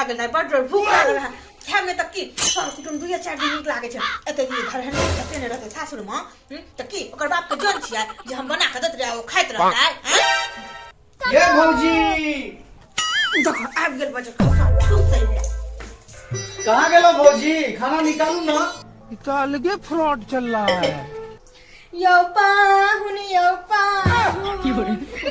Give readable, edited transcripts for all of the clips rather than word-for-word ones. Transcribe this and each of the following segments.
गेल रहै, बड़ जोर भूख लागल रहै। खायब नहि तऽ की? सर कुटुम दुइये चारि दिन नीक लागै छै। एते दिन धरहन कते नहि रहतै सासुरमे, तऽ की ओकर बापके जन छियै जे हम बना कऽ दैत रहै, ओ खाइत रहतै? आँय? ये भौजी, देखो, आबि गेल बजर खसा ठूसै लए। कहाँ गेलो भौजी? खाना निकालू ना। ये तो अलगे फ्रॉड चल रहा है। यौ पाहुन, यौ पाहुन,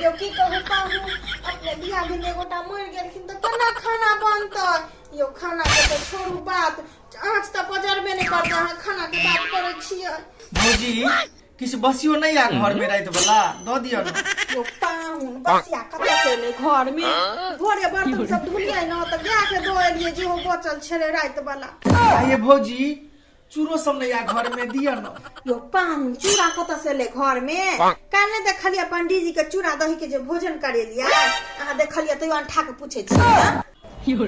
यौ की कहू पाहुन, अपने दियादिन एगोटा मरि गेलखिन तऽ केना खाना बनतै यौ? खाना के तऽ छोड़ू बात, आँच तऽ पजरबे नहि करतै, अहाँ खाना के बात करै छियै। भौजी, किछु बसियो नहीं आ घर में रात वाला? दऽ दियौ ने। यौ पाहुन, बसिया कतऽ से एलै घर में? भोरे बर्तन सब धुलियै ने तऽ गाय के दऽ एलियै, जेहो बचल छलै राति वाला। आ ये भौजी, चूरो सब नहीं आ घर में? दियौ ने। यौ पाहुन, चूड़ा कतऽ से एलै घर में? काल्हि नहि देखलियै पंडीजी के चूड़ा दही के जे भोजन करेलियै? अहाँ देखलियै तैयो अंठा के पूछै छियै।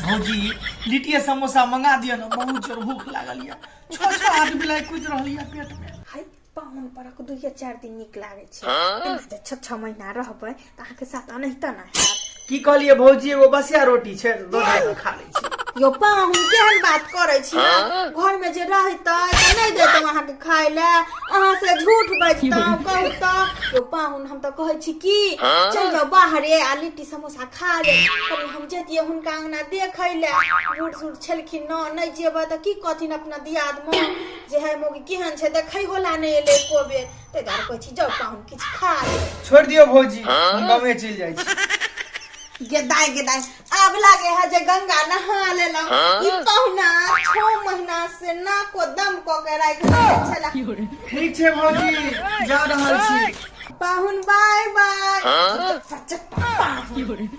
भौजी, लिट्टी समोसा मंगा दियौ ने, बहुत जोर भूख लागल यऽ, छो छो आदमी बिलाइ कूदि रहल यऽ पेट में। हाय, पाहुन परक दुइये चारि दिन नीक लागै छै, एना जे 6-6 महीना रहबै तऽ अहाँके साथ अनहिता ने हैत। की कहलियै भौजी? एगो बसिया रोटी छै, दऽ दियौ ने, खा लै छी। यौ पाहुन, केहन बात करै छी? घर में जे रहितै तऽ नहि देतौ अहाँके खाय लए? अहाँ से झूठ बजतौ कहतौ? यौ पाहुन, हम तऽ कहै छी की चलि जाउ बाहरे आ लिट्टी समोसा खा ले। कनि हम जैतियै हुनका अंगना देखै लए, बूढ़ सूढ़ छलखिन न। नहि जेबै तऽ की कहथिन अपना दियाद मे जे है मौगी केहन छै, देखै होला नहि एलै एको बेर। ताहि दुआरे कहै छी, जाउ पाहुन, किछु खा ले। छोड़ि दियौ भौजी, हम गाँवे चलि जाइ छी। गेदाय गेदाय, आब लागे है जे गंगा नहा लेलहुँ। ई पहुना 6 महीना से नाको दम कऽ के राखि देने छला। ठीक छै भौजी, जा रहल छी। पाहुन, बाय बाय। पाहुन।